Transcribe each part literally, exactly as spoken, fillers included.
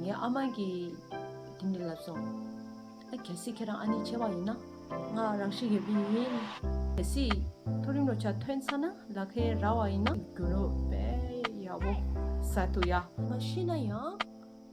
ངའི་ཨ་མ་གིས་དེ་འདྲ་ལབ་སོང་། ཨ་གལ་སྲིད་ཁྱེད་རང་ཨ་ནེ་བྱས་པ་ཡིན་ན། ང་རང་ཤི་ཡོད་པ་ཡིན། གལ་སྲིད་མཐོ་རིམ་སློབ་གྲྭ་ཐོན་ཚར་ན་ལག་ཁྱེར་རག་པ་ཡིན་ན་རྒྱུ་ནོར་དཔེ་ཡག་པོ་ཟ་ཐུབ་ཡ། ང་ཤི་ན་ཡང་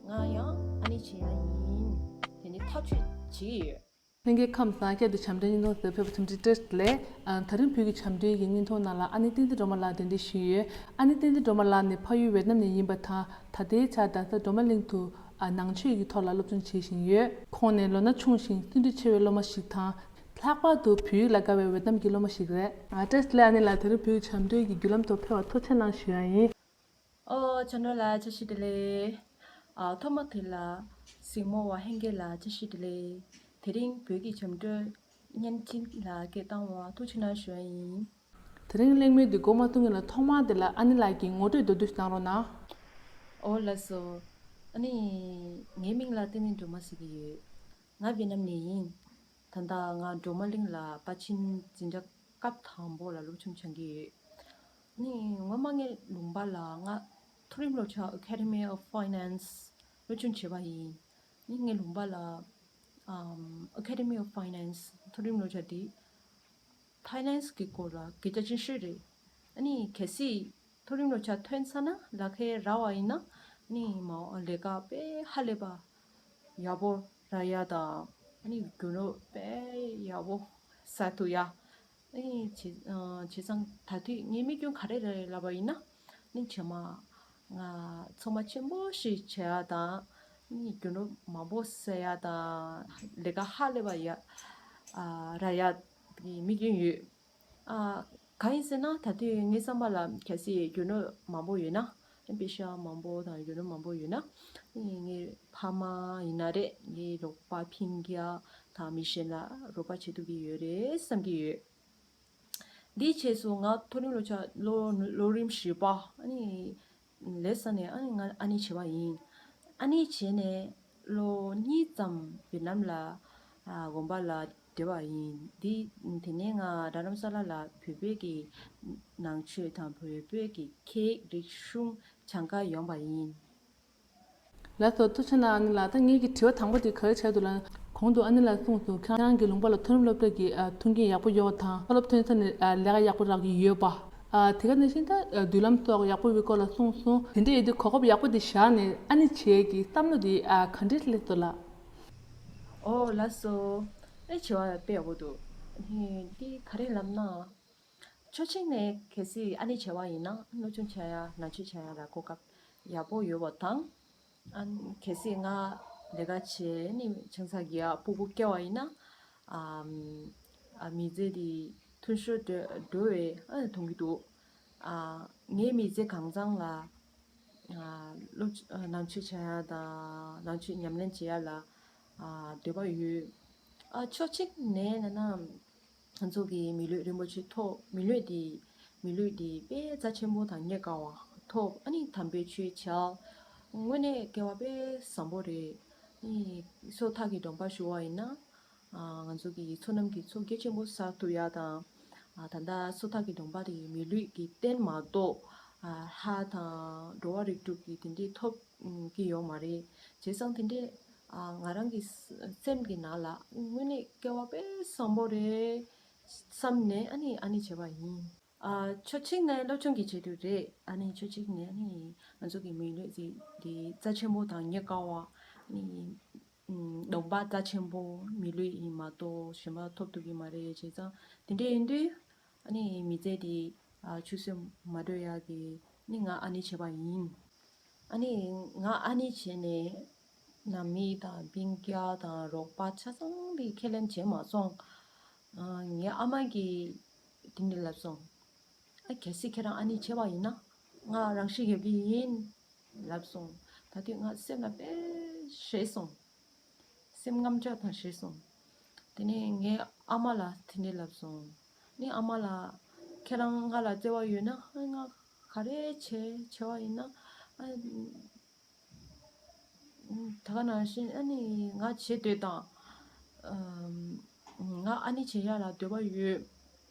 ང་ཡང་ཨ་ནེ་བྱེད་ཡ་ཡིན། དེ་ནི་ཐག་གཅོད་བྱེད་ཀྱི་ཡོད། ལྷན་རྒྱས་ཁམས་བཟང་། ཁྱེད་ཚོ་བྱམས་བརྩེའི་བརྙན་ཐུང་གཟིགས་ཕེབས་པར་ཐུགས་རྗེ་ཆེ་ལགས། ཨ་ད་རིང་བོད་ཀྱི་བྱམས་བརྩེའི་བརྙན་ཐུང་ནང་ལ་ཨ་ནེ་བསྟན་འཛིན་སྒྲོལ་མ་ལགས་གདན་འདྲེན་ཞུས་ཡོད། ཨ་ནེ་བསྟན་འཛིན་སྒྲོལ་མ་ལགས་ནི་ཕ་ཡུལ་ཝེ་ཏི་ནམ་ནས་ཡིན་པ་དང་། ད་ལྟའི་ཆར་རྡ་ས་སྒྲོལ་མ་གླིང་དུ་ཨ་ནང་ཆོས་ཀྱི་ཐོག་ལ་སློབ་སྦྱོང་བྱེད་བཞིན་ཡོད། ཁོང་ནི་ལོ་ན་ཆུང་ཞིང་བརྩོན་འགྲུས་ཆེ་བའི་སློབ་མ་ཞིག་དང་། ལྷག་པར་དུ་བོད་ཡིག་ལ་དགའ་བའི་ཝེ་ཏི་ནམ་གྱི་སློབ་མ་ཞིག་རེད། ཨ་བཀྲ་ཤིས་བདེ་ལེགས། ཨ་ནེ་ལགས། ད་རིང་བོད་ཀྱི་བྱམས་བརྩེའི་བརྒྱུད་ལམ་དུ་ཕེབས་པར་ཐུགས་རྗེ་གནང་ཞུ་ཡ་ཡིན། ཨོ་ཆོས་སྒྲོན་ལགས་བཀྲ་ཤིས་བདེ་ལེགས། ཨ་ཐོག་མ་དེ་ལ་གཟིགས་མོ་བ་ལྷན་རྒྱས་ལ་བཀྲ་ཤིས་བདེ་ལེགས། དེ་རིང་བོད་ཀྱི་བྱམས་སྒྲོལ་བརྙན་འཕྲིན་ལ་སྐད་བཏང་བ་ཐུགས་རྗེ་གནང་ཞུ་ཡ་ཡིན། དེ་རིང་གླེང་མོལ་འདི་འགོ་མ་ཚུགས་སྔོན་ལ་ཐོག་མར་དེ་ལ་ཨ་ནེ་ལགས་ཀྱིས་ངོ་སྤྲོད་མདོར་བསྡུས་ཤིག་གནང་རོགས་གནང་། ཨོ་ལགས་སོ། ཨ་ནི་ངའི་མིང་ལ་བསྟན་འཛིན་སྒྲོལ་མ་ཟེར་གྱི་ཡོད། ང་ཝེ་ཏི་ནམ་ནས་ཡིན། ད་ལྟ་ང་སྒྲོལ་མ་གླིང་ལ་པར་ཆེན་འཛིན་གྲྭ་སྐབས་དང་པོ་ལ་སློབ་སྦྱོང་སྦྱང་གི་ཡོད། ནི་སྔོན་མ་ངའི་ལུང་པ་ལ་ང་མཐོ་རིམ་སློབ་གྲྭ་Academy of Finance སློབ་སྦྱོང་བྱས་པ་ཡིན། ནི་ངའི་ལུང་པ་ལ་ཨམ་Academy of Finance མཐོ་རིམ་སློབ་གྲྭ་འདི་Finance གི་སྐོར་ལ་དགེ་རྒན་ཅིག་རེད། ཨ་ནི་གལ་སྲིད་མཐོ་རིམ་སློབ་གྲྭ་ཐོན་ཚར་ན་ལག་ཁྱེར་རག་པ་ཡིན་ན་ནི་མ་ལས་ཀ་དཔེ་ཧ་ལས་པ་ཡག་པོ་རག་ཡ་དང་། ཨ་ནི་རྒྱུ་ནོར་དཔེ་ཡག་པོ་ཟ་ཐུབ་ཡ། ཨ་ནི་བྱས་ཨ་བྱས་ཙང་ད་དུས་ངའི་དམིགས་རྒྱུ་ག་རེ་རེད་ལབ་པ་ཡིན་ན། ནི་རྗེས་མ་ང་ཚོང་པ་ཆེན་པོ་ཞིག་བྱེད་ཡ་དང་། ནི་རྒྱུ་ནོར་མང་པོ་ཟ་ཡ་དང་ལས་ཀ་ཧ་ལས་པ་ཡ་ཨ་རག་ཡ་གི་དམིགས་རྒྱུ་ཡོད། ཨ་གང་ཡིན་ཟེར་ན་ད་དུས་ངའི་བསམ་པ་ལ་གལ་སྲིད་རྒྱུ་ནོར་མང་པོ་ཡོད་ན། པེ་ཤ་མང་པོ་དང་རྒྱུ་ནོར་མང་པོ་ཡོད་ན། ངའི་ཕ་མ་ཡིན་ན་རེད། ངའི་རོགས་པ་འཕེན་རྒྱུ་དང་མི་གཞན་ལ་རོགས་པ་བྱེད་ཐུབ་ཀྱི་ཡོད་རེད་བསམ་གྱི་ཡོད། འདིའི་རྗེས་སུ་ང་མཐོ་རིམ་སློབ་གྲྭ་ལོ་ལོ་རིམ་བཞི་པ་ཨ་ནི་ལས་ས་ནས་ཨ་ནི་ང་ཨ་ནེ་བྱས་པ་ཡིན། ཨ་ནེ་བྱས་ནས་ལོ་གཉིས་ཙམ་ཝེ་ཏི་ནམ་ལ་ཨ་དགོན་པ་ལ་བསྡད་པ་ཡིན། འདི་དེ་ནས་ང་རྡ་རམ་ས་ལ་ལ་བོད་པའི་གི་ནང་ཆོས་དང་བོད་པའི་གི་ཁྱད་རིག་གཞུང་སྦྱང་ག་ཡོང་པ་ཡིན། ལགས་སོ། ཐུགས་རྗེ་གནང་ཨ་ནེ་ལགས། ད་ངེད་ཀྱི་དྲི་བ་དང་པོ་དེ་ག་རེ་ཆགས་འདུག་ལབ་ན། གོང་དུ་ཨ་ནེ་ལགས་གསུངས་སོང་། ཁྱེད་རང་གི་ལུང་པ་ལ་མཐོ་རིམ་སློབ་གྲྭ་གི་ཨ་མཐུན་རྐྱེན་ཡག་པོ་ཡོད་པ་དང་། མཐོ་སློབ་ཐོན་ཚར་ནས་ཨ་ལས་ཀ་ཡག་པོ་རག་གི་ཡོད་པ། ཨ་དེ་ག་ནང་བཞིན་ད་ཨ་མདུན་ལམ་སོགས་ཡག་པོ་ཡོད་པའི་སྐོར་ལ་གསུངས་སོང་། དེ་འདྲ་ཡོད་དུས་གོ་སྐབས་ཡག་པོ་དེ་བཞག་ནས་ཨ་ནེ་བྱེད་ཀྱི་བསམ་བློ་དེ་ཨ་ག་འདྲས་སླེབས་སོང་ལགས། ཨོ་ལགས་སོ། ཨེ་དྲི་བ་དཔེ་ཡག་པོ་འདུག་ཨ་ནི་འདི་ག་རེ་ལབ་ན། ཆོས་ཕྱོགས་ནས་གལ་སྲིད་ཨ་ནེ་བྱས་པ་ཡིན་ན་སློབ་སྦྱོང་བྱ་ཡ་ནང་ཆོས་བྱ་ཡ་ལ་གོ་སྐབས་ཡག་པོ་ཡོད་པ་དང་། ཨ་གལ་སྲིད་ང་ལས་ཀ་བྱས་ནས་ཆང་ས་གི་ཡ་སྤུ་གུ་སྐྱེ་བ་ཡིན་ན། ཨ་ཨ་མི་ཚེ་འདི་འཐུས་ཤོར་འགྲོ་འགྲོ་བའི་ཨ་མཐོང་གི་འདུག་ཨ་ངའི་མི་ཚེ་གང་ཚང་ལ་ཨ་སློབ་ཨ་ནང་ཆོས་བྱ་ཡ་དང་ནང་ཆོས་ཉམས་ལེན་བྱེད་ཡ་ལ་ཨ་འདོད་པ་ཡོད། ཨ་ཕྱོགས་གཅིག་ནས་ན་ན། ང་ཚོ་གི་མི་ལུས་རིན་པོ་ཆེ་ཐོབ། མི་ལུས་འདི་མི་ལུས་འདི་དཔེ་རྩ་ཆེན་པོ་དང་རྙེད་དཀའ་བ་ཐོབ། ཨ་ནི་དམ་པའི་ཆོས་བྱ། དངོས་གནས་སྐལ་བ་དཔེ་བཟང་པོ་རེད། ཨ་ནི་སོ་ཐར་གྱི་སྡོམ་པ་ཞུ་བ་ཡིན་ན། ཨ་ང་ཚོ་གི་ཚོགས་རྣམས་ཀྱི་ཚོགས་རྒྱ་ཆེན་པོ་བསགས་ཐུབ་ཡ་དང་། ཨ་ད་ལྟ་སོ་ཐར་གྱི་སྡོམ་པ་དེ་མི་ལུས་ཀྱི་རྟེན་མ་གཏོགས། ཨ་ལྷ་དང་འགྲོ་བ་རིགས་དྲུག་གི་དེ་འདྲས་ཐོབ་ཀྱི་ཡོད་མ་རེད། བྱས་ཙང་དེ་འདྲས་ཨ་ང་རང་གི་སེམས་ཀྱི་ནང་ལ་དངོས་གནས་སྐལ་བ་དཔེ་བཟང་པོ་རེད་བསམ་ནས་ཨ་ནི་ཨ་ནེ་བྱས་པ་ཡིན། ཨ་ཕྱོགས་གཅིག་ནས་སློབ་སྦྱོང་གི་ཆེད་དུ་རེད། ཨ་ནི་ཕྱོགས་གཅིག་ནས་ཨ་ནི་ང་ཚོ་གི་མི་ལུས་འདི་འདི་རྩ་ཆེན་པོ་དང་རྙེད་དཀའ་བ། ཨ་ནི་ཨམ་སྡོམ་པ་རྩ་ཆེན་པོ་མི་ལུས་ཡིན་མ་གཏོགས་གཞན་པ་ཐོབ་ཐུབ་ཀྱི་མ་རེད། བྱས་ཙང་དེ་འདྲ་ཡིན་དུས་ཨ་ནི་མི་ཚེ་འདི་ཨ་ཆུད་ཟོས་མ་འགྲོ་ཡག་གི་ནི་ང་ཨ་ནེ་བྱས་པ་ཡིན། ཨ་ནི་ང་ཨ་ནེ་བྱས་ནས་ནང་མི་དང་སྤུན་ཀྱག་དང་རོགས་པ་ཆ་ཚང་འདི་ཁས་ལེན་བྱས་མ་སོང་། ཨ་ངའི་ཨ་མ་གིས་དེ་འདྲ་ལབ་སོང་། ཨ་གལ་སྲིད་ཁྱེད་རང་ཨ་ནེ་བྱས་པ་ཡིན་ན་ང་རང་ཤི་ཡོད་ཀྱི་ཡིན་ལབ་སོང་། ད་དུས་ང་སེམས་ལ་དཔེ་ཞེད་སོང་། སེམས་དངངས་སྐྲག་དང་ཞེད་སོང་། དེ་ནས་ངའི་ཨ་མ་ལ་དེ་འདྲ་ལབ་སོང་། ནི་ཨ་མ་ལགས། ཁྱེད་རང་ང་ལ་བརྩེ་བ་ཡོད་ན་ང་ག་རེ་བྱས་བྱས་པ་ཡིན་ན་ཨ། ད་ག་ནང་བཞིན་ཨ་ནི་ང་བྱེད་འདོད་དང་། ཨམ། ང་ཨ་ནེ་བྱེད་ཡག་ལ་འདོད་པ་ཡོད།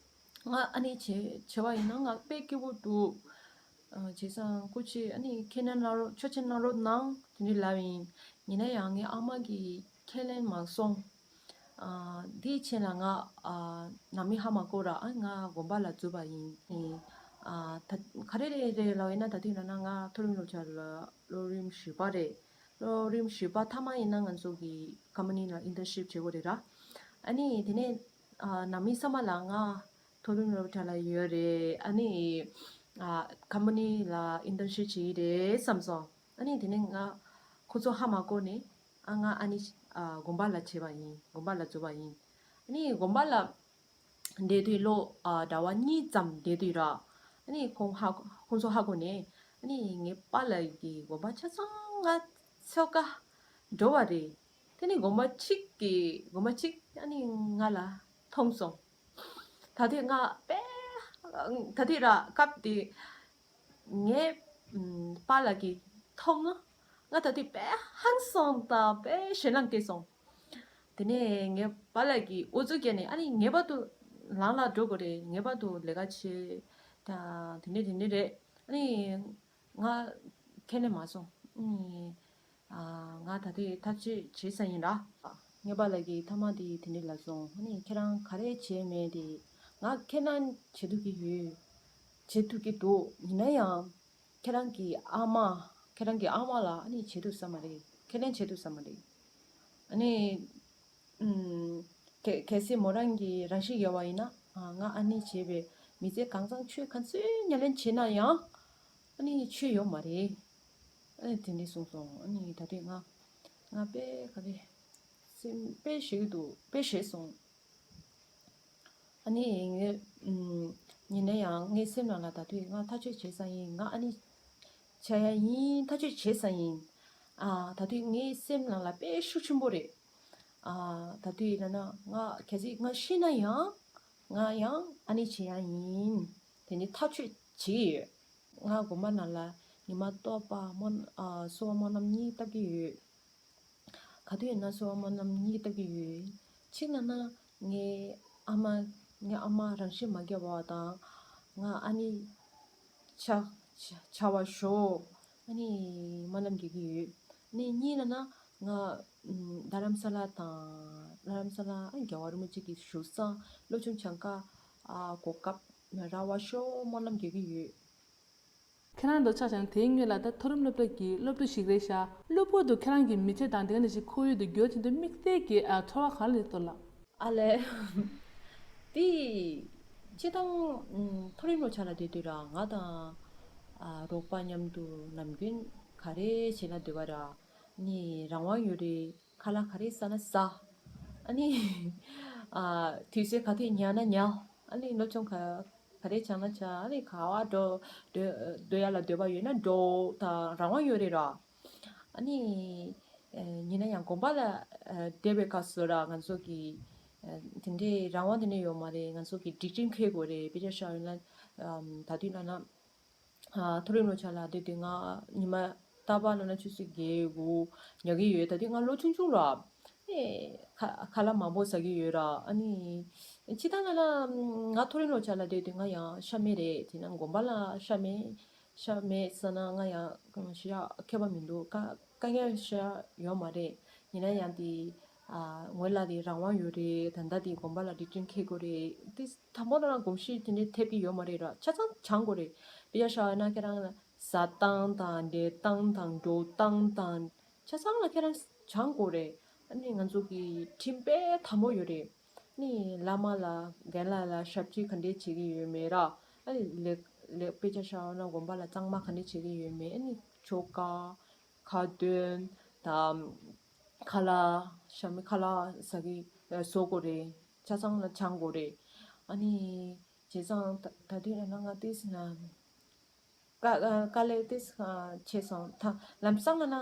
ང་ཨ་ནེ་བྱེད་བྱེད་པ་ཡིན་ན་ང་དཔེ་སྐྱིད་པོ་འདུག་ཨ་བྱས་ཙང་སྐུ་མཁྱེན་ཨ་ནི་ཁས་ལེན་གནང་རོགས། ཆོག་མཆན་གནང་རོགས་གནང་དེ་འདྲ་ལབ་ཡིན། ཡིན་ན་ཡང་ངའི་ཨ་མ་གིས་ཁས་ལེན་མ་སོང་། ཨ། དེའི་རྗེས་ལ་ང་ཨ་ནང་མི་ཧ་མ་གོ་ར། ཨ། ང་དགོན་པ་ལ་འཛུལ་བ་ཡིན། ཨ། ད་ག་རེ་རེད་རེད་ལབ་ཡིན་ན། ད་དུས་ན་ན་ང་མཐོ་རིམ་སློབ་གྲྭ་ལ་སློབ་རིམ་བཞི་པ་རེད། སློབ་རིམ་བཞི་པ་མཐའ་མ་ཡིན་ན་ང་ཚོ་གི་ཀམ་པ་ནི་ལ་ཨིན་ཊརན་ཤིབ་བྱེད་དགོས་རེད་ར། ཨ་ནི་དེ་ནས་ཨ་ནང་མི་ཚང་མ་ལ་ང་མཐོ་རིམ་སློབ་གྲྭ་ལ་ཡོད་རེད། ཨ་ནི་ཨ་ཀམ་པ་ནི་ལ་ཨིན་ཊརན་ཤིབ་བྱེད་ཀྱི་རེད་བསམ་སོང་། ཨ་ནི་དེ་ནས་ང་ཁོ་ཚོ་ཧ་མ་གོ་ནས། ཨ། ང་ཨ་ནི་ཨ་དགོན་པ་ལ་བྱས་པ་ཡིན། དགོན་པ་ལ་འཛུལ་བ་ཡིན། ཨ་ནི་དགོན་པ་ལ་བསྡད་དུས་ལོ་ཨ་ཟླ་བ་གཉིས་ཙམ་བསྡད་དུས་ར། ཨ་ནི་ཁོང་ཧ་ཁོང་ཚོ་ཧ་གོ་ནས། ཨ་ནི་ངའི་པཱ་ལགས་ཀྱིས་དགོན་པ་ཆ་ཚང་ང་འཚོལ་ག་འགྲོ་བ་རེད། དེ་ནི་དགོན་པ་གཅིག་གི་དགོན་པ་གཅིག་ཨ་ནི་ང་ལ་མཐོང་སོང་། ད་དུས་ང་དཔེ། ད་དུས་ར་སྐབས་དེ་ངའི་ཨམ་པཱ་ལགས་ཀྱིས་མཐོང་ན། ང་ད་དུས་དཔེ་ཧང་སངས་དང་དཔེ་ཞེད་སྣང་སྐྱེས་སོང་། དེ་ནས་ངའི་པཱ་ལགས་ཀྱིས་ཨུ་ཚུགས་བསྐྱལ་ནས། ཨ་ནི་ངེས་པར་དུ་ལམ་ལ་འགྲོ་དགོས་རེད། ངེས་པར་དུ་ལས་ཀ་བྱེད། ད་དེ་འདྲས་དེ་འདྲས་རེད། ཨ་ནི་ང་ཁས་ལེན་མ་སོང་། ཨ་ནི་ཨ་ང་ད་དུས་ཐག་གཅོད་བྱེད་ས་ཡིན་ར། ངའི་པཱ་ལགས་ཀྱིས་མཐའ་མ་དེ་དེ་འདྲས་ལབ་སོང་། ཨ་ནི་ཁྱེད་རང་ག་རེ་བྱས་མེད་དེ། ང་ཁས་ལེན་བྱེད་ཐུབ་ཀྱི་ཡོད། བྱེད་ཐུབ་ཀྱི་འདུག་ཡིན་ན་ཡང་། ཁྱེད་རང་གི་ཨ་མ། ཁྱེད་རང་གི་ཨ་མ་ལ་ཨ་ནི་བྱེད་ཐུབ་ས་མ་རེད། ཁས་ལེན་བྱེད་ཐུབ་ས་མ་རེད། ཨ་ནི། ཨུམ། གལ་གལ་སྲིད་མོ་རང་གི་རང་ཤི་ཡོད་པ་ཡིན་ན། ཨ། ང་ཨ་ནི་བྱས་པའི་མི་ཚེ་གང་ཚང་ཆོས་ག་ཚོད་ཉམས་ལེན་བྱས་ན་ཡང་། ཨ་ནི་ཆོས་ཡོད་མ་རེད། ཨ་ནི་དེ་འདྲས་གསུངས་སོང་། ཨ་ནི་ད་དུས་ང་ང་དཔེ་ག་རེ། སེམས་དཔེ་ཞེད་ཀྱི་འདུག་དཔེ་ཞེད་སོང་། ཨ་ནི་ངས། ཨུམ། ཡིན་ན་ཡང་ངའི་སེམས་ནང་ལ་ད་དུས་ང་ཐག་གཅོད་བྱས་ས་ཡིན། ང་ཨ་ནི་བྱ་ཡ་ཡིན། ཐག་གཅོད་བྱས་ས་ཡིན། ཨ། ད་དུས་ངའི་སེམས་ནང་ལ་དཔེ་ཤུགས་ཆེན་པོ་རེད། ཨ། ད་དུས་ཡིན་ན་ང་གལ་སྲིད་ང་ཤི་ན་ཡང་། ང་ཡང་ཨ་ནི་བྱེད་ཡ་ཡིན། དེ་ནི་ཐག་གཅོད་བྱས་ཡོད། ང་དགོན་པ་ནང་ལ་ཉི་མ་ལྟོ་ཕ་སྨོན། ཨ། གསོལ་བ་སྨོན་ལམ་གཉིས་བཏབ་ཀྱི་ཡོད། ག་དུས་ཡིན་ན་གསོལ་བ་སྨོན་ལམ་གཉིས་བཏབ་ཀྱི་ཡོད། གཅིག་ལ་ན་ངའི་ཨ་མ། ངའི་ཨ་མ་རང་ཤི་མ་བརྒྱབ་པ་དང་། ང་ཨ་ནི་བྱ་བྱ་བ་ཞོག་ཨ་ནི་སྨོན་ལམ་རྒྱག་གི་ཡོད། ཨ་ནི་གཉིས་ལ་ན་ང་ཨམ་རྡ་རམ་ས་ལ་དང་། རྡ་རམ་ས་ལ་ཨ་རྒྱལ་བ་རིན་པོ་ཆེ་གི་བཞུགས་སའི་ལོ་ཆུང་བྱང་ཁ། ཨ། གོ་སྐབས་རག་པ་ཞོག་སྨོན་ལམ་རྒྱག་གི་ཡོད། ཁྱེད་རང་འདོད་ཆགས་བྱུང་དེའི་སྔོན་ལ་ད་མཐོ་རིམ་སློབ་གྲྭ་གི་སློབ་ཕྲུག་ཞིག་རེད་ཤག་གློ་བུར་དུ་ཁྱེད་རང་གི་མི་ཚེ་དང་དེ་ག་ནང་བཞིན་ཁོར་ཡུག་དེ་འགྱུར་བ་ཕྱིན་དུས་དམིགས་བསལ་གྱི་ཨ་ཚོར་བ་ག་རེ་སྟོར་ལ། ཨ་ལས། དེ་སྤྱིར་བཏང་མཐོ་རིམ་སློབ་གྲྭ་ལ་སྡོད་དུས་ར། ང་དང་ཨ་རོགས་པ་མཉམ་དུ་ནམ་རྒྱུན་ག་རེ་བྱེད་ན་སྡོད་པ་ར། ནི་རང་དབང་ཡོད་རེད། ཁ་ལག་ག་རེ་ཟ་ན་ཟ། ཨ་ནི་ཨ་དུས་ཚོད་ག་དུས་ཉལ་ན་ཉལ། ཨ་ནི་སློབ་སྦྱོང་ག་ག་རེ་སྦྱང་ན་སྦྱང་། ཨ་ནི་ག་པར་འགྲོ་འགྲོ་འགྲོ་ཡ་ལ་འདོད་པ་ཡོད་ན་འགྲོ་དང་རང་དབང་ཡོད་རེད་ར། ཨ་ནི་ཨ་ཡིན་ན་ཡང་དགོན་པ་ལ་ཨ་བསྡད་པའི་སྐབས་སུ་ར། ང་ཚོ་གི་ཨ་དེ་འདྲའི་རང་དབང་དེ་འདྲ་ཡོད་མ་རེད། ང་ཚོ་གི་སྒྲིག་ཁྲིམས་འཁྱེར་དགོས་རེད། དཔེ་ཆ་བཞག་ཡོད་ན་ཨམ་ད་དུས་ན་ན། ཨ་མཐོ་རིམ་སློབ་གྲྭ་ལ་སྡོད་དུས་ང་ཉི་མ་རྟག་པར་ལ་ན་ཆུ་ཚོད་བརྒྱད་དགུ་ཉལ་གི་ཡོད། ད་དུས་ང་ལོ་ཆུང་ཆུང་ར། ཨེ་ཁ་ཁ་ལག་མང་པོ་ཟ་གི་ཡོད་ར། ཨ་ནི་སྤྱིར་བཏང་ལ་ན་ང་མཐོ་རིམ་སློབ་གྲྭ་ལ་སྡོད་དུས་ང་ཡང་ཤ་མེད་རེད། དེ་ན་དགོན་པ་ལ་ཤ་མེད། ཤ་མེད་ཟེར་ན་ང་ཡང་ཞེ་དྲག་མཁས་པ་མི་འདུག་དཀའ་དཀའ་ངལ་ཞེ་དྲག་ཡོད་མ་རེད། ཡིན་ན་ཡང་དེ། ཨ་སྔོན་ལ་དེ་རང་དབང་ཡོད་རེད། ད་ལྟ་དེ་དགོན་པ་ལ་སྒྲིག་ཁྲིམས་འཁྱེར་དགོས་རེད། དེ་དང་པོ་ལ་རང་གོམས་གཤིས་དེ་འདྲའི་ཐེབས་ཀྱི་ཡོད་མ་རེད་ར། ཆ་ཚང་སྦྱང་དགོས་རེད། དཔེ་ཆ་བཞག་ན་ཁྱེད་རང་ཟ་སྟངས་དང་འགྲོ་སྟངས་དང་འགྲོ་སྟངས་དང་ཆ་ཚང་ལ་ཁྱེད་རང་སྦྱང་དགོས་རེད། ཨ་ནི་ང་ཚོ་གི་ཁྲིམས་དཔེ་དམ་པོ་ཡོད་རེད། ཨ་ནི་བླ་མ་ལ་རྒན་ལགས་ལ་ཞབས་ཕྱི་ག་འདྲས་བྱེད་ཀྱི་ཡོད་མེད་ར། ཨ་ནི་ལེགས་ལེགས་དཔེ་ཆ་བཞག་ན་དགོན་པ་ལ་གཙང་མ་ག་འདྲས་བྱེད་ཀྱི་ཡོད་མེད། ཨ་ནི་ཆོ་ག་ཁ་འདོན་དང་། ཁ་ལག་ཤ་མེད་ཁ་ལག་ཟ་གི་ཨ་བཟོ་དགོས་རེད། ཆ་ཚང་ལ་སྦྱང་དགོས་རེད། ཨ་ནི་བྱས་ཙང་ད་ད་དུས་ན་ང་ཏིས་ན་དཀའ་དཀའ་ལས་ཏིས་ཆེ་སོང་། ད་ལམ་སང་ལ་ན་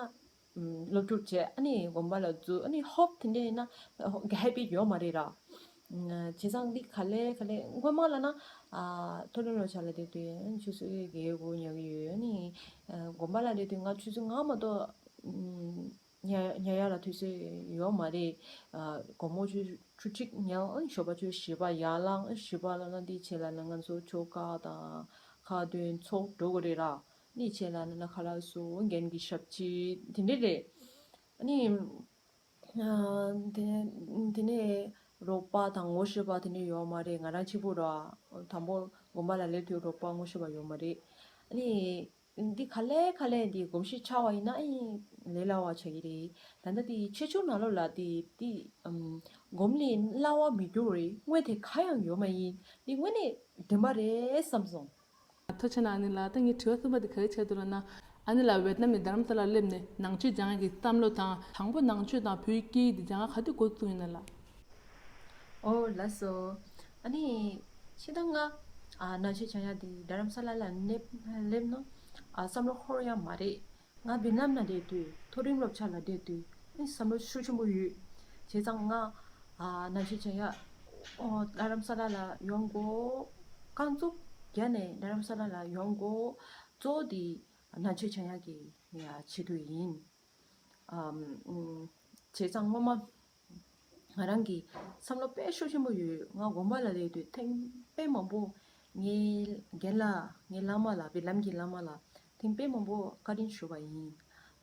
སློབ་ཕྲུག་བྱས། ཨ་ནི་དགོན་པ་ལ་འཛུལ། ཨ་ནི་ཧོབ་དེ་འདྲས་ཡིན་ན་ཧེ་པི་ཡོད་མ་རེད་ར། བྱས་ཙང་འདི་ག་ལེ་ག་ལེ་སྔོན་མ་ལ་ན་ཨ་མཐོ་རིམ་སློབ་གྲྭ་ལ་བསྡད་དུས་ཆུ་ཚོད་བརྒྱད་དགུ་ཉལ་གི་ཡོད། ཨ་ནི་ཨ་དགོན་པ་ལ་བསྡད་དུས་ང་ཆུ་ཚོད་ལྔ་མ་གཏོགས་ཉལ་ཉལ་ཡག་ལ་དུས་ཚོད་ཡོད་མ་རེད། ཨ་དགོང་མོ་ཆུ་ཆུ་གཅིག་ཉལ། ཨ་ནི་ཞོགས་པ་ཆུ་ཚོད་བཞི་པ་ཡར་ལངས། བཞི་པ་ལ་ན་འདི་བྱས་ལ་ན་ང་ཚོ་ཆོ་ག་དང་ཁ་འདོན་ཚོགས་འགྲོ་དགོས་རེད་ར། འདི་བྱས་ལ་ན་ན་ཁ་ལག་བཟོ། རྒན་གྱི་ཞབས་ཕྱི་དེ་འདྲས་རེད། ཨ་ནི། ཨ། དེ་དེ་ནས་རོགས་པ་དང་ངོ་ཤེས་པ་དེ་འདྲ་ཡོད་མ་རེད། ང་རང་གཅིག་པུ་ར། དང་པོ་དགོན་པ་ལ་སླེབས་དུས་རོགས་པ་ངོ་ཤེས་པ་ཡོད་མ་རེད། ཨ་ནི། འདི་ག་ལེ་ག་ལེ་འདི་གོམས་གཤིས་ཆགས་པ་ཡིན་ན་ཨེ་ལས་སླ་བ་ཆགས་ཀྱི་རེད། ད་ལྟ་འདི་ཆེ་ཆུང་ནང་ལོགས་ལ་འདི་འདི་ཨམ་གོམས་ལས་སླ་བ་མི་འགྱུར་རེད། དངོས་དེ་ག་ཡང་ཡོད་མ་ཡིན། འདི་དངོས་གནས་བདེན་པ་རེད་བསམ་སོང་། ཐུགས་རྗེ་ཆེ་གནང་། ཨ་ནི་ལགས། ད་ངའི་དྲི་བ་གསུམ་པ་དེ་ག་རེ་ཆགས་འདུག་ལབ་ན། ཨ་ནི་ལགས། ཝེད་ནམ་ནས་རྡ་རམ་ས་ལར་སླེབས་ནས་ནང་ཆོས་སྦྱང་ཡག་གི་བསམ་བློ་དང་། དང་པོ་ནང་ཆོས་དང་བོད་སྐད་དེ་སྦྱང་ཡག་ག་དུས་འགོ་བཙུགས་ཡིན་ན་ལགས། ཨོ་ལགས་སོ། ཨ་ནི་ཕྱི་ཟླ་ལྔ། ཨ། ནང་ཆོས་སྦྱང་ཡག་དེ་རྡ་རམ་ས་ལ་ལ་སླེབས་སླེབས་ན། ཨ། བསམ་བློ་འཁོར་ཡག་མ་རེད། ང་ཝེད་ནམ་ན་བསྡད་དུས་མཐོ་རིམ་སློབ་གྲྭ་ལ་བསྡད་དུས་ཨ་ནི་བསམ་བློ་ཤུགས་ཆེན་པོ་ཡོད། བྱས་ཙང་ང་། ཨ། ནང་ཆོས་སྦྱང་ཡག་ཨོ། རྡ་རམ་ས་ལ་ལ་ཡོང་དགོས། རྐང་བཙུགས་བརྒྱབ་ནས་རྡ་རམ་ས་ལ་ལ་ཡོང་དགོས། གཙོ་བོ་དེ་ནང་ཆོས་སྦྱང་ཡག་གི་ཆེད་དུ་ཡིན། ཨམ། བྱས་ཙང་སྔོན་མ་ང་རང་གི་བསམ་བློ་དཔེ་ཤུགས་ཆེན་པོ་ཡོད། ང་དགོན་པ་ལ་སླེབས་དུས་ཐེངས་དཔེ་མང་པོ་ངའི་རྒན་ལགས། ངའི་བླ་མ་ལགས། ཝེད་ནམ་གྱི་བླ་མ་ལགས་ཐེངས་དཔེ་མང་པོ་བཀའ་དྲིན་ཞུས་པ་ཡིན།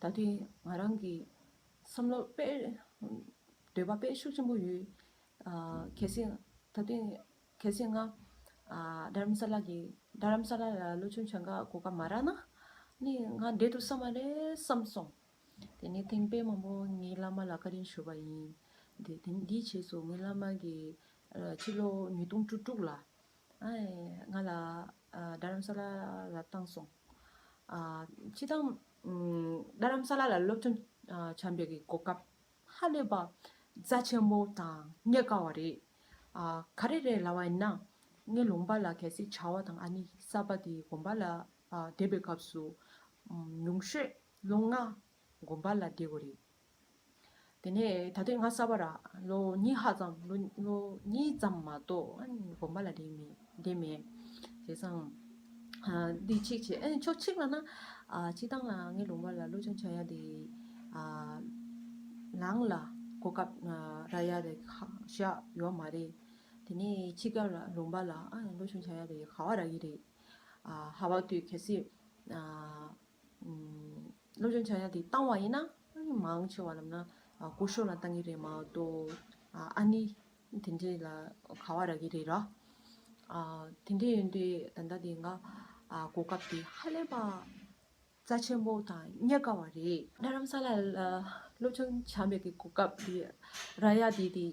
ད་དུང་ང་རང་གི་བསམ་བློ་དཔེ། འདོད་པ་དཔེ་ཤུགས་ཆེན་པོ་ཡོད། ཨ། གལ་སྲིད་ད་ཐེངས་གལ་སྲིད་ང་། ཨ། རྡ་རམ་ས་ལ་གི་རྡ་རམ་ས་ལ་ལ་སློབ་སྦྱོང་སྦྱང་ག་གོ་སྐབས་མ་རག་ན་ནི་ང་བསྡད་འདུག་ས་མ་རེད་བསམ་སོང་། དེ་ནས་ཐེངས་དཔེ་མང་པོ་ངའི་བླ་མ་ལ་བཀའ་དྲིན་ཞུས་པ་ཡིན། དེ་དེ་འདིའི་རྗེས་སུ་ངའི་བླ་མ་གིས། ཨ། ཕྱི་ལོ་ཉིས་སྟོང་བཅུ་དྲུག་ལ། ཨ། ང་ལ། ཨ། རྡ་རམ་ས་ལ་ལ་བཏང་སོང་། ཨ། སྤྱིར་བཏང་། ཨམ། རྡ་རམ་ས་ལ་ལ་སློབ་སྦྱོང་། ཨ། སྦྱང་པའི་གི་གོ་སྐབས་ཧ་ལས་པ་རྩ་ཆེན་པོ་དང་རྙེད་དཀའ་བ་རེད། ཨ། ག་རེ་རེད་ལབ་པ་ཡིན་ན། ངའི་ལུང་པ་ལ་གལ་སྲིད་བྱ་བ་དང་ཨ་ནི་གསར་པ་དེ་དགོན་པ་ལ། ཨ། བསྡད་པའི་སྐབས་སུ། ཨམ། ཉུང་ཤོས་ལོ་ལྔ་དགོན་པ་ལ་བསྡད་དགོས་རེད། དེ་ནས་ད་ལྟའི་ང་གསར་པ་ར། ལོ་གཉིས་ལྷག་ཙམ། ལོ་ལོ་གཉིས་ཙམ་མ་གཏོགས་ཨ་ནི་དགོན་པ་ལ་བསྡད་མེད། བསྡད་མེད། བྱས་ཙང་། ཨ། འདི་གཅིག་བྱས། ཨ་ནི་ཕྱོགས་གཅིག་ལ་ན། ཨ། སྤྱིར་བཏང་ལ་ངའི་ལུང་པ་ལ་སློབ་སྦྱོང་བྱ་ཡ་དེ། ཨ། ལང་ལ་གོ་སྐབས། ཨ། རག་ཡ་དེ་ཁག་ཤག་ཡོད་མ་རེད། དེ་ནས་ཕྱི་རྒྱལ་ལ་ལུང་པ་ལ། ཨ། སློབ་སྦྱོང་བྱ་ཡ་དེ་ག་བ་རག་གི་རེད། ཨ། ཧ་བ་དུས་གལ་སྲིད། ཨ། ཨམ། སློབ་སྦྱོང་བྱ་ཡ་དེ་བཏང་བ་ཡིན་ན་ཨ་ནི་མང་ཆེ་བ་ལབ་ན། ཨ། སྐུ་ཞབས་ལ་བཏང་གི་རེད་མ་གཏོགས། ཨ། ཨ་ནི་དེ་འདྲས་ལ་ག་བ་རག་གི་རེད་ར། ཨ། དེ་འདྲས་ཡིན་དུས་ད་ལྟ་དེ་ང་། ཨ། གོ་སྐབས་དེ་ཧ་ལས་པ་རྩ་ཆེན་པོ་དང་རྙེད་དཀའ་བ་རེད། རྡ་རམ་ས་ལ་ལ་སློབ་སྦྱོང་བྱ་བའི་གི་གོ་སྐབས་དེ་རག་ཡ་དེ་དེ་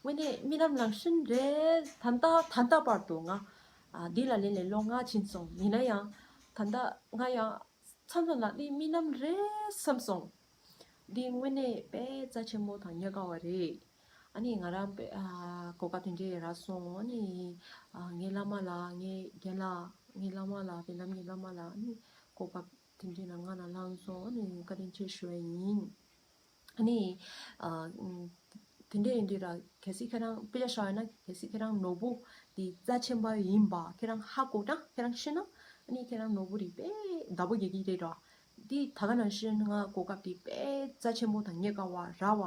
དངོས་གནས་རྨི་ལམ་ནང་བཞིན་རེད། ད་ལྟ་ད་ལྟ་བར་དུ་ང་། ཨ། འདི་ལ་སླེབས་ནས་ལོ་ལྔ་ཕྱིན་སོང་། ཡིན་ན་ཡང་ད་ལྟ་ང་ཡང་མཚམས་མཚམས་ལ་འདི་རྨི་ལམ་རེད་བསམ་སོང་། འདི་དངོས་གནས་དཔེ་རྩ་ཆེན་པོ་དང་རྙེད་དཀའ་བ་རེད། ཨ་ནི་ང་རང་དཔེ། ཨ། གོ་སྐབས་དེ་འདྲས་རག་སོང་། ཨ་ནི། ཨ། ངའི་བླ་མ་ལགས། ངའི་རྒན་ལགས། ངའི་བླ་མ་ལགས། ཝེད་ནམ་གྱི་བླ་མ་ལགས། ཨ་ནི་གོ་སྐབས་དེ་འདྲས་ལ་ང་ལ་བླངས་སོང་། ཨ་ནི་བཀའ་དྲིན་ཆེ་ཞུ་བ་ཡིན། ཨ་ནི། ཨ། ཨམ། དེ་འདྲས་ཡིན་དུས་ར་གལ་སྲིད་ཁྱེད་རང་དཔེ་ཆ་ཤོག་ཡིན་ན་གལ་སྲིད་ཁྱེད་རང་ནོར་བུ་དེ་རྩ་ཆེན་པོ་ཡིན་པ་ཁྱེད་རང་ཧ་གོ་ན། ཁྱེད་རང་ཤེས་ན། ཨ་ནི་ཁྱེད་རང་ནོར་བུ་དེ་དཔེ་བདག་པོ་རྒྱག་གི་རེད་ར། འདི་ད་ག་ནང་བཞིན་ང་གོ་སྐབས་དེ་དཔེ་རྩ་ཆེན་པོ་དང་རྙེད་དཀའ་བ་རག་པ་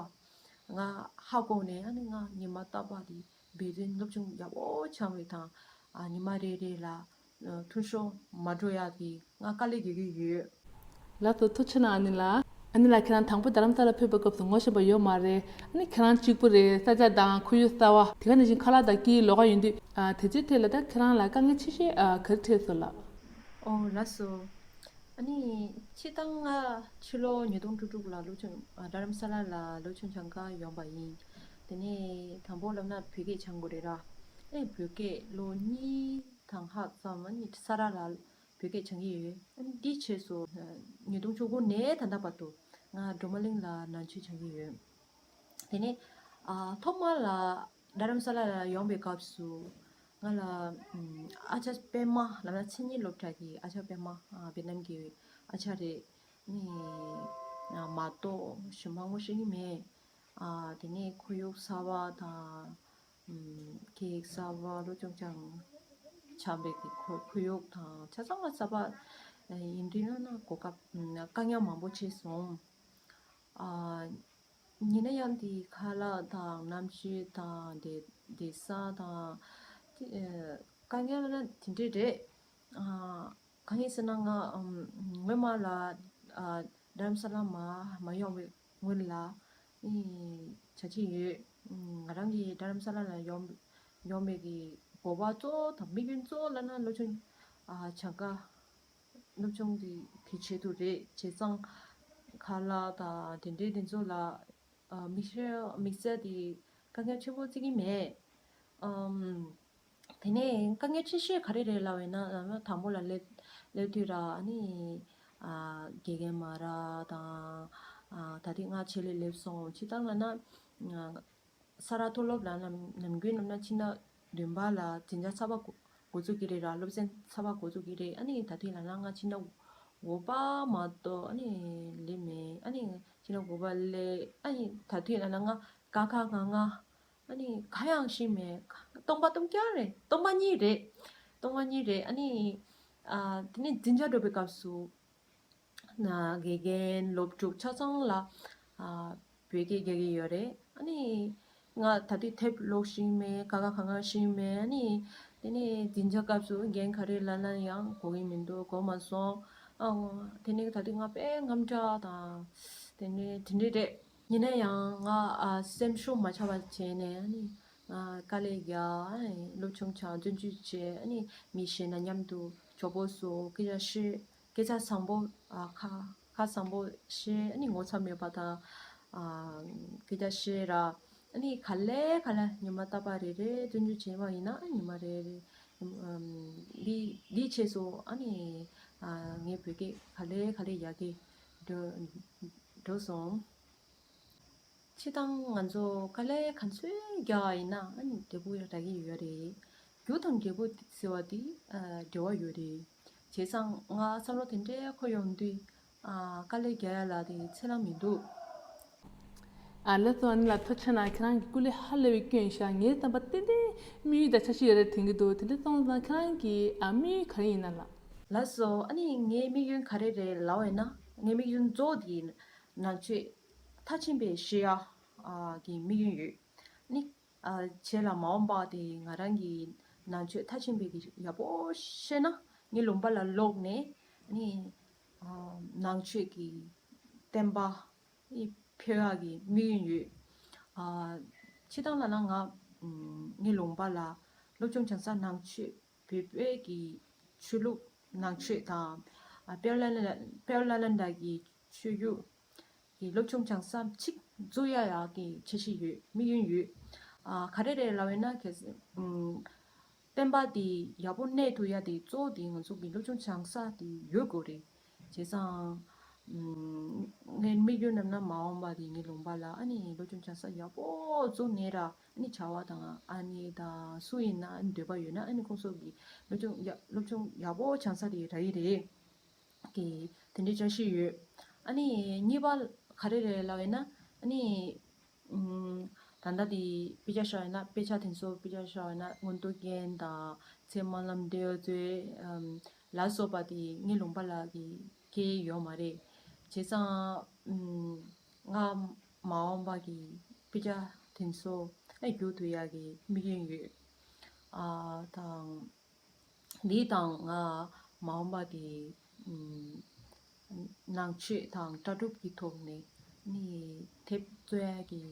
ང་ཧ་གོ་ནས། ཨ་ནི་ང་ཉི་མ་རྟག་པར་དེ་འབད་བརྩོན་སློབ་སྦྱོང་ཡག་པོ་བྱ་བའི་དང་། ཨ། ཉི་མ་རེ་རེ་ལ། ཨ། ཐུང་ཤོས་མ་འགྲོ་ཡ་དེ་ང་དཀའ་ལས་རྒྱག་གི་ཡོད། ལགས་སོ། ཐུགས་རྗེ་གནང་། ཨ་ནི་ལགས། ཨ་ནི་ལགས། ཁྱེད་རང་དང་པོ་རྡ་རམ་ས་ལ་ཕེབས་པའི་སྐབས་སུ་ངོ་ཤེས་པ་ཡོད་མ་རེད། ཨ་ནི་ཁྱེད་རང་གཅིག་པུ་རེད། ས་ཆ་དང་ཁོར་ཡུག་གསར་པ། དེ་ག་ནང་བཞིན་ཁ་ལག་དང་དཀྱིལ་ལོགས་ཀ་ཡིན་དུས། ཨ། དེ་ཚོའི་ཐད་ལ་ད་ཁྱེད་རང་ལ་དཀའ་ངལ་ཆེ་ཤོས། ཨ། ག་རེ་འཕྲད་སོང་ལགས། ཨོ། ལགས་སོ། ཨ་ནི་སྤྱིར་བཏང་ང་ཕྱི་ལོ་ཉིས་སྟོང་དྲུག་ལ་སློབ་སྦྱོང་རྡ་རམ་ས་ལ་ལ་སློབ་སྦྱོང་སྦྱང་ག་ཡོང་པ་ཡིན། དེ་ནས་དང་པོ་ལབ་ན་བོད་སྐད་སྦྱང་དགོས་རེད་ར། ཨེ། བོད་སྐད་ལོ་གཉིས་དང་ལྷག་ཙམ་ཨ་ནི་ས་ར་ལ་བོད་སྐད་སྦྱང་གི་ཡོད། ཨ་ནི་འདིའི་རྗེས་སུ་ཉིས་སྟོང་བཅུ་དགུ་ནས་ད་ལྟ་བར་དུ་ང་སྒྲོལ་མ་གླིང་ལ་ནང་ཆོས་སྦྱང་གི་ཡོད། དེ་ནས། ཨ། ཐོག་མ་ལ་རྡ་རམ་ས་ལ་ལ་ཡོང་བའི་སྐབས་སུ་ང་ལ། ཨམ། ཨ་ཅག་པད་མ་ལབ་ན་མཚན་ཉིད་སློབ་གྲྭ་གི་ཨ་ཅག་པད་མ། ཨ། ཝེད་ནམ་གྱི་ཨ་ཅག་རེད། ནི། ཨ། མ་གཏོགས་གཞན་པ་ངོ་ཤེས་ཀྱི་མེད། ཨ། དེ་ནས་ཁོར་ཡུག་གསར་པ་དང་། ཨམ། སྐད་གསར་པ། སློབ་སྦྱོང་སྦྱང་བྱ་བའི་གི་ཁོར་ཁོར་ཡུག་དང་ཆ་ཚང་མ་གསར་པ། ཨ། ཡིན་དུས་ན་ན་གོ་སྐབས། ཨམ། དཀའ་ངལ་མང་པོ་འཕྲད་སོང་། ཨ། ཡིན་ན་ཡང་དེ་ཁ་ལག་དང་གནམ་གཤིས་དང་བསྡད་བསྡད་ས་དང་། དེ། ཨ། དཀའ་ངལ་ན་དེ་འདྲས་རེད། ཨ། གང་ཡིན་ཟེར་ན་ང་། ཨམ། སྔོན་མ་ལ། ཨ། རྡ་རམ་ས་ལ་མ་མ་ཡོང་བའི་ སྔོན་ལ་ནི་བྱ་ཆེན་ཡོད། ང་རང་གིས་རྡ་རམ་ས་ལ་ལ་ཡོང་ཡོང་བའི་གི་དགོས་པ་གཙོ་བོ་དང་དམིགས་ཡུལ་གཙོ་བོ་ལབ་ན་སློབ་ཆུང་ཨ་བྱང་ཁ་སློབ་ཆུང་དེ་གི་ཆེད་དུ་རེད། བྱས་ཙང་ཁ་ལག་དང་དེ་འདྲའི་དེ་ཚོ་ལ་ཨ་དམིགས་བསལ་དམིགས་བསལ་དེ་དཀའ་ངལ་ཆེན་པོ་བརྩི་གི་མེད། ཨམ། དེ་ནས་དཀའ་ངལ་ཆེ་ཤོས་ག་རེ་རེད་ལབ་ཡིན་ན། ཨ་དང་པོ་ལ་སླེབས་སླེབས་དུས་ར་ཨ་ནི་ཨ་དགེ་རྒན་མ་ར་དང་ཨ་ད་ཐེངས་ང་ཆེད་ལས་སླེབས་སོང་། སྤྱིར་བཏང་ལབ་ན་ཨ་ས་རཱ་མཐོ་སློབ་ལ་ནམ་ནམ་རྒྱུན་ནམ་ན་ཕྱི་ཟླ་བདུན་པ་ལ་འཛིན་གྲྭ་གསར་པ་འགོ་འགོ་འཛུགས་ཀྱི་རེད་ར། སློབ་ཚན་གསར་པ་འགོ་འཛུགས་ཀྱི་རེད། ཨ་ནི་ད་ཐེངས་ལབ་ན་ང་ཕྱི་ཟླ་འོ་པ་མ་གཏོགས་ཨ་ནི་ལེ་མེད། ཨ་ནི་ཕྱི་ཟླ་དགུ་པ་ལེ། ཨ་ནི་ད་ཐེངས་ལབ་ན་ང་ཀ་ཁ་ག་ང་ཨ་ནི་ག་ཡང་ཤེས་མེད། སྟོང་པ་སྟོང་རྐྱང་རེད། སྟོང་པ་གཉིས་རེད། སྟོང་པ་གཉིས་རེད། ཨ་ནི་ཨ་དེ་ནས་འཛིན་གྲྭ་འགྲོ་བའི་སྐབས་སུ་ན་དགེ་རྒན་སློབ་ཕྲུག་ཆ་ཚང་ལ་ཨ་བོད་སྐད་རྒྱག་གི་ཡོད་རེད། ཨ་ནི་ང་ད་ལྟའི་དེབ་ཀློག་ཤེས་མེད། ཀ་ཁ་ག་ང་ཤེས་མེད། ཨ་ནི་དེ་ནས་འཛིན་གྲྭ་སྐབས་སུ་རྒན་ག་རེ་ལབ་ན་ཡང་གོ་གི་མི་འདུག་གོ་མ་སོང་། ཨ་དེ་ནས་ད་ལྟའི་ང་དཔེ་དངངས་སྐྲག་དང་དེ་ནས་དེ་འདྲས་རེད། ཡིན་ན་ཡང་ང་ཨ་སེམས་ཤུགས་མ་ཆག་པ་བྱས་ནས་ཨ་ནི་ཨ་དཀའ་ལས་རྒྱག་ཨ་ནི་སློབ་ཆུང་ཆགས་བརྩོན་འགྲུས་བྱས། ཨ་ནི་མི་གཞན་དང་མཉམ་དུ་གྲོགས་པོ་བཟོ། སྐད་ཆ་བཤད། སྐད་ཆ་བཟང་པོ་ཨ་ཁ་ཁ་བཟང་པོ་བཤད། ཨ་ནི་ངོ་ཚ་མེད་པ་དང་ཨ་སྐད་ཆ་བཤད་ར། ཨ་ནི་ག་ལེ་ག་ལེ་ཉི་མ་རྟག་པ་རེ་རེ་བརྩོན་འགྲུས་བྱས་པ་ཡིན་ན་ཨ་ཉི་མ་རེ་རེ་ཨམ་འདི་འདིའི་རྗེས་སུ་ཨ་ནི་ཨ་ངའི་བོད་སྐད་ག་ལེ་ག་ལེ་ཡག་གི་འགྲོ་འགྲོ་སོང་། སྤྱིར་བཏང་ང་ཚོ་དཀའ་ལས་ག་ཚོད་རྒྱག་པ་ཡིན་ན་ཨ་ནི་འབྲས་བུ་རག་གི་ཡོད་རེད། རྒྱུ་དང་འབྲས་བུ་ཟེར་བ་དེ་ཨ་འབྲེལ་བ་ཡོད་རེད། བྱས་ཙང་ང་བསམ་བློ་དེ་འདྲའི་འཁོར་ཡོང་དུས་ཨ་དཀའ་ལས་རྒྱག་ཡ་ལ་དེ་ཚད་ལ་མི་འདུག་ཨ་ལགས་སོ། ཨ་ནི་ལགས་ཐུགས་རྗེ་གནང་། ཁྱེད་རང་གི་སྐུ་ལས་ཧ་ལས་པའི་སྐྱོན་ཤག་ངའི་བསམ་པ་ཏན་ཏན་དམིགས་ཡུལ་དང་འཆར་གཞི་ཡོད་རེད་དྲན་གྱི་འདུག་དེ་འདྲ་སོང་ཙང་ཁྱེད་རང་གི་ཨ་དམིགས་ཡུལ་ག་རེ་ཡིན་ན་ལགས། ལགས་སོ། ཨ་ནི་ངའི་དམིགས་ཡུལ་ག་རེ་རེད་ལབ་པ་ཡིན་ན་ངའི་དམིགས་ཡུལ་གཙོ་བོ་དེ་ནང་ཆོས་མཐར་ཕྱིན་པའི་ཤེས་ཡ་ཨ་གི་དམིགས་ཡུལ་ཡོད། ཨ་ནི་ཨ་བྱས་ལ་མ་འོངས་པ་དེ་ང་རང་གི་ནང་ཆོས་མཐར་ཕྱིན་པའི་གི་ཡག་པོ་ཤེས་ན་ངའི་ལུང་པ་ལ་ལོག་ནས་ཨ་ནི་ཨ་ནང་ཆོས་ཀྱི་བསྟན་པ་ཨི་འཕེལ་བ་གི་དམིགས་ཡུལ་ཡོད། ཨ་སྤྱིར་བཏང་ལབ་ན་ང་ཨམ་ངའི་ལུང་པ་ལ་སློབ་ཆུང་བྱང་ས་ནང་ཆོས་བོད་པའི་གི་ཆོས་ལུགས་ནང་ཆོས་དང་ཨ་དཔལ་ལ་ལ་དཔལ་ལ་ལ་འདྲ་གི་ཆོས་བརྒྱུད་ཀྱི་སློབ་ཆུང་བྱང་ས་གཅིག་འཛུགས་ཡ་ཡག་གི་འཆར་གཞི་ཡོད། དམིགས་ཡུལ་ཡོད། ཨ་ག་རེ་རེད་ལབ་ཡོད་ན་གལ་སྲིད་ཨམ་བསྟན་པ་དེ་ཡག་པོ་གནས་ཐུབ་ཡ་དེ་གཙོ་བོ་དེ་ང་ཚོ་གི་སློབ་ཆུང་བྱང་ས་དེ་ཡོད་དགོས་རེད། བྱས་ཙང་ངའི་དམིགས་ཡུལ་རྣམས་ན་མ་འོངས་པ་དེ་ངའི་ལུང་པ་ལ་ཨ་ནི་སློབ་ཆུང་བྱང་ས་ཡག་པོ་བཙུགས་ནས་ར་ཨ་ནི་བྱ་བ་དང་ཨ་ནི་དང་སུ་ཡིན་ན་ཨ་ནི་འདོད་པ་ཡོད་ན་ཨ་ནི་ཁོང་ཚོ་གི་སློབ་ཆུང་ཡག་སློབ་ཆུང་ཡག་པོ་བྱང་ས་དེ་རག་གི་རེད། གི་དེ་འདྲའི་འཆར་གཞི་ཡོད། ཨ་ནི་གཉིས་པ་ག་རེ་རེད་ལབ་ཡིན་ན་ཨ་ནི་ཨམ་ད་ལྟ་དེ་དཔེ་ཆ་བཞག་ཡིན་ན་དཔེ་ཆ་དེ་ཚོ་དཔེ་ཆ་བཞག་ཡིན་ན་མངོན་རྟོགས་རྒྱན་དང་ཚེ་དམར་ལམ་འབྲས་བུ་མཛོད་ཨམ་ལ་སོགས་པ་དེ་ངའི་ལུང་པ་ལ་གི་སྐྱེལ་ཡོད་མ་རེད། བྱས་ཙང་ཨམ་ང་མ་འོངས་པ་གི་དཔེ་ཆ་དེ་ཚོ་ཨ་བསྒྱུར་ཐུབ་ཡག་གི་དམིགས་ཡུལ་ཡོད། ཨ་དང་འདི་དང་ང་མ་འོངས་པ་དེ་ཨམ་ནང་ཆོས་དང་ལྟ་གྲུབ་ཀྱི་ཐོག་ནས་ནི་དེབ་རྩོམ་ཡག་གི་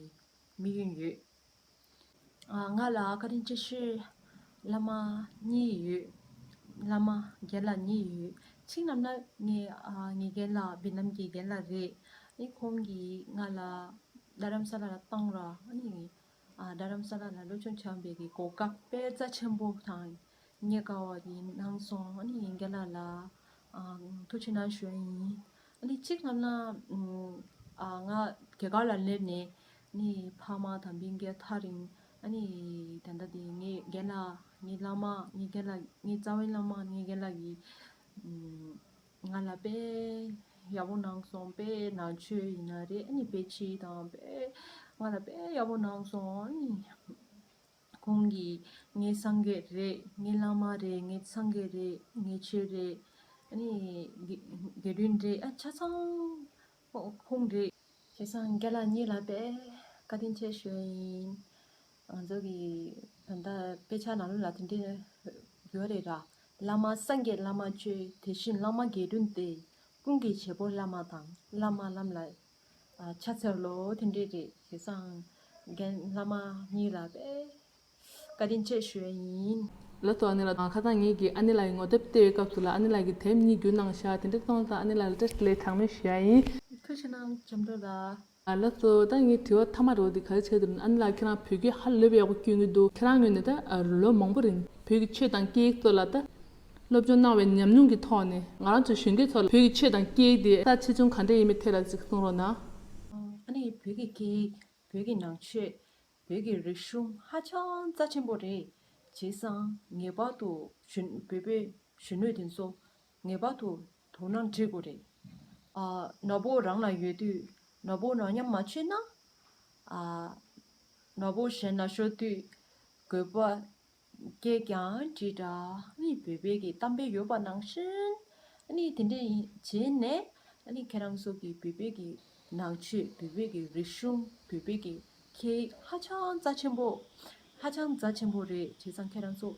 དམིགས་ཡུལ་ཡོད། ཨ་ང་ལ་བཀའ་དྲིན་ཆེ་ཤོས་བླ་མ་གཉིས་ཡོད། བླ་མ་རྒན་ལགས་གཉིས་ཡོད། གཅིག་ནམ་ན་ངའི་ཨ་ངའི་རྒན་ལགས་བི་ནམ་གྱི་རྒན་ལགས་རེད། ཨ་ནི་ཁོང་གིས་ང་ལ་རྡ་རམ་ས་ལ་ལ་བཏང་ར། ཨ་ནི་ཨ་རྡ་རམ་ས་ལ་ལ་སློབ་སྦྱོང་སྦྱངས་པའི་གི་གོ་སྐབས་དཔེ་རྩ་ཆེན་པོ་དང་རྙེད་དཀའ་བ་དེ་གནང་སོང་། ཨ་ནི་རྒན་ལགས་ལ་ཨ་ཐུགས་རྗེ་གནང་ཞུ་ཡ་ཡིན། ཨ་ནི་གཅིག་ལབ་ན་ཨ་ང་རྒྱ་གར་ལ་སླེབས་ནས་ཨ་ནི་ཕ་མ་དང་སྤུན་ཀྱག་ཐག་རིང་། ཨ་ནི་ད་ལྟ་དེ་ངའི་རྒན་ལགས་ངའི་བླ་མ་ངའི་རྒན་ལགས་ངའི་རྩ་བའི་བླ་མ་ངའི་རྒན་ལགས་ཀྱིས་ང་ལ་དཔེ་ཡག་པོ་གནང་སོང་། དཔེ་ནང་ཆོས་ཡིན་ན་རེད། ཨ་ནི་དཔེ་ཆ་དང་དཔེ་ང་ལ་དཔེ་ཡག་པོ་གནང་སོང་། ཨ་ནི་ཁོང་གིས་ངའི་སངས་རྒྱས་རེད། ངའི་བླ་མ་རེད། ངའི་སངས་རྒྱས་རེད། ངའི་ཆོས་རེད། ཨ་ནི་དགེ་དགེ་འདུན་རེད། ཨ་ཆ་ཚང་ཁོང་རེད། བྱས་ཙང་རྒན་ལགས་གཉིས་ལ་དཔེ་བཀའ་དྲིན་ཆེ་ཞུ་ཡ་ཡིན། ང་ཚོ་གི་ད་ལྟ་དཔེ་ཆ་ནང་ལོགས་ལ་དེ་འདྲ་ཡོད་རེད་ར། བླ་མ་སངས་རྒྱས་བླ་མ་ཆོས། དེ་བཞིན་བླ་མ་དགེ་འདུན་ཏེ། ཀུན་གྱི་བྱེད་པོ་བླ་མ་དང་། བླ་མ་ལམ་ལ་ ཨ། ཕྱག་འཚལ་ལོ། དེ་འདྲས་རེད། བྱས་ཙང་རྒན་བླ་མ་གཉིས་ལ་དཔེ་བཀའ་དྲིན་ཆེ་ཞུ་ཡ་ཡིན། ལགས་སོ། ཨ་ནེ་ལགས། ཁ་སང་ངེད་ཀྱིས་ཨ་ནེ་ལགས་ཀྱི་ངོ་དེབ་བལྟས་པའི་སྐབས་སུ་ལ་ཨ་ནེ་ལགས་ཀྱིས་དེབ་གཉིས་བསྒྱུར་གནང་ཤག་དེ་འདྲ་སོང་ཙང་ཨ་ནེ་ལགས་ལ་བཀྲ་ཤིས་བདེ་ལེགས་གྲངས་མེད་ཞུ་ཡ་ཡིན། ཐུགས་རྗེ་གནང་། ལྕམ་དྲལ་ལགས། ཨ། ལགས་སོ། ད་ངའི་དྲི་བ་མཐའ་མ་རེད་པ། འདི་ག་རེ་བྱས་འདུག་ན། ཨ་ནེ་ལགས་ཁྱེད་རང་བོད་སྐད་ཧ་ལས་པའི་ཡག་པོ་སྐྱོན་གྱི་འདུག་ཁྱེད་རང་ངོས་ནས་ད་ལོ་མང་པོ་རིང་བོད་ཀྱི་ཆོས་དང་སྐད་ཡིག་སོགས་ལ་ད་སློབ་སྦྱོང་གནང་བའི་ཉམས་མྱོང་གི་ཐོག་ནས་ང་རང་ཚོ་གཞོན་སྐྱེས་ཚོ་ལ་བོད་ཀྱི་ཆོས་དང་སྐད་ཡིག་དེ་རྩ་ཆེ་ཆུང་ག་འདྲ་ཡིན་མིན་ཐད་ལ་ཅིག་གསུང་རོགས་གནང་། ཨ་ནི་བོད་ཀྱི་སྐད་ཡིག་བོད་ཀྱི་ནང་ཆོས། བོད་ཀྱི་རིག་གཞུང་ཧ་ཅང་རྩ་ཆེན་པོ་རེད། བྱས་ཙང་ངེས་པར་དུ་གཞོན་བོད་པའི་གཞོན་ནུ་དེ་ཚོ་ངེས་པར་དུ་དོ་སྣང་སྤྲད་དགོས་རེད། ཨ། ནོར་བུ་རང་ལ་ཡོད་དུས་ནོར་བུ་ནོར་ཉམས་མ་བྱས་ན། ཨ། ནོར་བུ་གཞན་ལ་ཤོར་དུས་དགོས་པ་སྐྱེས་ཀྱང་འདྲ་འདྲ། ཨ་ནི་བོད་པའི་གི་གཏམ་དཔེ་ཡོད་པ་ནང་བཞིན། ཨ་ནི་དེ་འདྲ་ཡིན་བྱས་ནས། ཨ་ནི་ཁྱེད་རང་ཚོ་གི་བོད་པའི་གི་ནང་ཆོས། བོད་པའི་གི་རིག་གཞུང་། བོད་པའི་གི་སྐད་ཡིག་ཧ་ཅང་རྩ་ཆེན་པོ། ཧ་ཅང་རྩ་ཆེན་པོ་རེད། བྱས་ཙང་ཁྱེད་རང་ཚོ་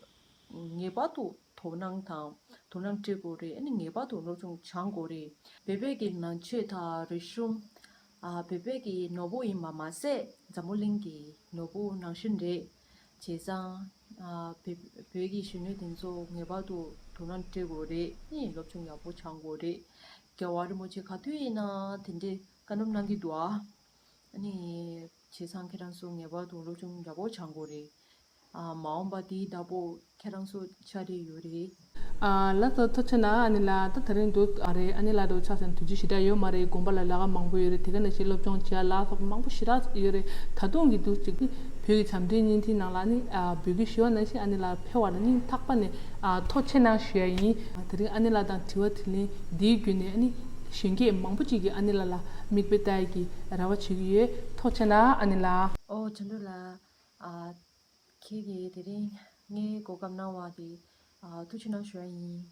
ངེས་པར་དུ་དོ་སྣང་དང་དོ་སྣང་སྤྲད་དགོས་རེད། ཨ་ནི་ངེས་པར་དུ་སློབ་སྦྱོང་སྦྱང་དགོས་རེད། བོད་པའི་གི་ནང་ཆོས་དང་རིག་གཞུང་། ཨ། བོད་པའི་གི་ནོར་བུ་ཡིན་པ་མ་ཟད་འཛམ་བུ་གླིང་གི་ནོར་བུ་ནང་བཞིན་རེད། བྱས་ཙང་། ཨ། བོད་བོད་ཀྱི་གཞོན་ནུ་དེ་ཚོ་ངེས་པར་དུ་དོ་སྣང་སྤྲད་དགོས་རེད། ཨ་ནི་སློབ་སྦྱོང་ཡག་པོ་སྦྱང་དགོས་རེད། རྒྱལ་བ་རིན་པོ་ཆེ་ག་དུས་ཡིན་ན་དེ་འདྲའི་བཀའ་སློབ་གནང་གི་འདུག་ཨ། ཨ་ནི་བྱས་ཙང་ཁྱེད་རང་ཚོ་ངེས་པར་དུ་སློབ་སྦྱོང་ཡག་པོ་སྦྱང་དགོས་རེད། ཨ། མ་འོངས་པ་དེའི་བདག་པོ་ཁྱེད་རང་ཚོ་ཆགས་བསྡད་ཡོད་རེད། ཨ། ལགས་སོ། ཐུགས་རྗེ་གནང་ཨ་ནེ་ལགས། ད་དེ་རིང་འདུག་ཨ་རེད། ཨ་ནེ་ལགས་འདུག་ཆ་བཞག་ན་དུས་ཚོད་ཞེ་དྲག་ཡོད་མ་རེད། དགོན་པ་ལ་ལས་ཀ་མང་པོ་ཡོད་རེད། དེ་ག་ནང་བཞིན་སློབ་སྦྱོང་བྱེད་ཡ་ལ་སོགས་པ་མང་པོ་ཞེ་དྲག་ཡོད་རེད། ད་དུང་གི་འདུག་ཅིག་བོད་ཀྱི་བྱམས་བརྩེའི་བརྙན་འཕྲིན་ནང་ལ་ཨ་ནི། ཨ། འབོད་སྐུལ་ཞུས་པ་ནང་བཞིན་ཨ་ནེ་ལགས་ཕེབས་པ་ལ་སྙིང་ཐག་པ་ནས། ཨ། ཐུགས་རྗེ་གནང་ཞུ་ཡ་ཡིན། དེ་རིང་ཨ་ནེ་ལགས་དང་དྲི་བ་དྲིས་ལན་འདིའི་བརྒྱུད་ནས་ཨ་ནི་གཞོན་སྐྱེས་མང་པོ་ཅིག་གིས་ཨ་ནེ་ལགས་ལ་མིག་དཔེ་ལྟ་ཡ་གི་རེ་བ་བྱེད་ཀྱི་ཡོད། ཐུགས་རྗེ་གནང་ཨ་ནེ་ལགས། ཨོ། ལྕམ་དྲལ་ལགས། ཨ། ཁྱེད་ཀྱིས་དེ་རིང་ངའི་གོ་སྐབས་གནང་བ་དེ། ཨ། ཐུགས་རྗེ་གནང་ཞུ་ཡ་ཡིན།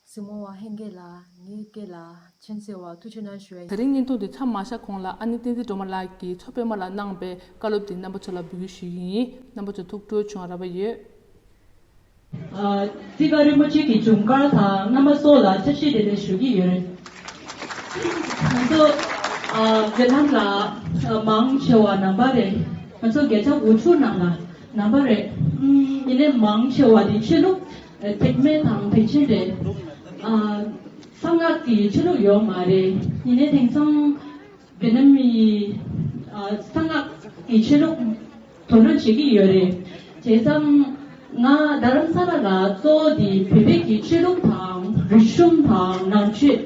གཟིགས་མོ་བ་ཧན་གེ་ལགས། ངའི་སྐད་ལ་མཁྱེན་གསལ་བ་ཐུགས་རྗེ་གནང་ཞུ་ཡ་ཡིན། དེ་རིང་བརྙན་ཐུང་འདི་མཚམས་མ་བཞག་གོང་ལ་ཨ་ནེ་བསྟན་འཛིན་སྒྲོལ་མ་ལགས་ཀྱིས་མཚོ་པདྨ་ལ་གནང་པའི་བཀའ་སློབ་དེ་རྣམ་པ་ཚོ་ལ་འབུལ་རྒྱུ་ཞུ་གི་ཡིན། རྣམ་པ་ཚོ་ཐུགས་སྤྲོ་བྱུང་བ་རེ་བ་ཡོད། ཨ། ཙི་ཀ་རིན་པོ་ཆེ་གི་འབྱུང་སྐར་དང་རྣམ་པ་ཚོ་ལ་ཆ་ཤས་དེ་འདྲ་ཞུ་གི་ཡོད་རེད། ང་ཚོ། ཨ། ཝེ་ནམ་ལ་མང་ཆེ་བ་ནང་པ་རེད། ང་ཚོ་བརྒྱ་ཆ་དགུ་བཅུ་ནང་ལ་ནང་པ་རེད། ཨུམ། ཡིན་ནའི་མང་ཆེ་བ་དེ་ཆོས་ལུགས་ཐེག་དམན་དང་ཐེག་ཆེན་རེད། ཨ། གསང་སྔགས་ཀྱི་ཆོས་ལུགས་ཡོད་མ་རེད། ཡིན་ནའི་དེང་སང་ཝེ་ནམ་མི། ཨ། གསང་སྔགས་ཀྱི་ཆོས་ལུགས་དོ་སྣང་བྱེད་ཀྱི་ཡོད་རེད། བྱས་ཙང་ང་རྡ་རམ་ས་ལ་ལ་གཙོ་བོ་དེ་བོད་པའི་གི་ཆོས་ལུགས་དང་རིག་གཞུང་དང་ནང་ཆོས།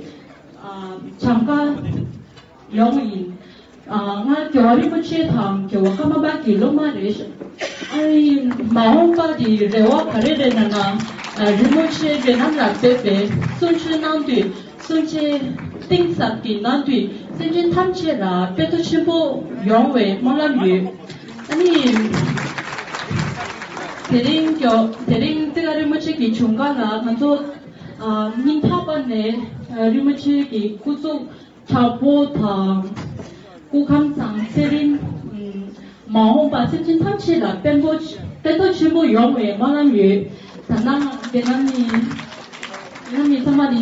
ཨ། སྦྱང་ག་ཡོང་ཡིན། ཨ། ང་རྒྱལ་བ་རིན་པོ་ཆེ་དང་རྒྱལ་བ་ཀརྨ་པ་གི་སློབ་མ་རེད། ཨ་ནི་མ་འོངས་པ་དེ་རེ་བ་ག་རེ་རེད་ན་ང་། ཨ། རིན་པོ་ཆེ་ཝེ་ནམ་ལ་ཕེབས་པའི་གསུང་ཆོས་གནང་དུས། གསུང་ཆོས་གཏིང་ཟབ་ཀྱི་གནང་དུས་སེམས་ཅན་ཐམས་ཅད་ལ་དཔེ་མཐོ་ཆེན་པོ་ཡོང་བའི་སྨོན་ལམ་ཡོད། ཨ་ནི། དེ་རིང་གྱོ་དེ་རིང་ཙི་ཀ་རིན་པོ་ཆེ་གི་འབྱུང་སྐར་ལ་ང་ཚོ། ཨ། སྙིང་ཐག་པ་ནས། ཨ། རིན་པོ་ཆེ་གི་སྐུ་གཟུགས་དྲག་པོ་དང་། སྐུ་ཁམས་བཟང་། ཚེ་རིང་། ཨུམ། མ་འོངས་པ་སེམས་ཅན་ཐམས་ཅད་ལ་དཔལ་པོ་དཔལ་མཐོ་ཆེན་པོ་ཡོང་བའི་སྨོན་ལམ་ཡོད། ད་ནང་དེ་ནང་མི་དེ་ནང་མི་ཚང་མ་ལ་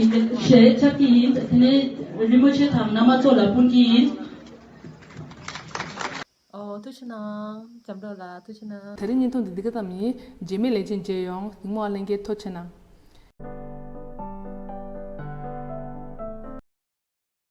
ཞལ་ཆབ་ཀྱི་ཡིན། དེ་ནས་རིན་པོ་ཆེ་དང་རྣམ་པ་ཚོ་ལ་སྤུན་གྱི་ཡིན། ཨོ། ཐུགས་རྗེ་གནང་། ལྕམ་དྲལ་ལགས་ཐུགས་རྗེ་གནང་། དེ་རིང་བརྙན་ཐུང་འདི་འདི་ག་ཙམ་ཡིན། རྗེས་མའི་ལེ་ཚན་མཇལ་ཡོང་། གཟིགས་མོ་བ་ལྷན་རྒྱས་ཐུགས་རྗེ་གནང་།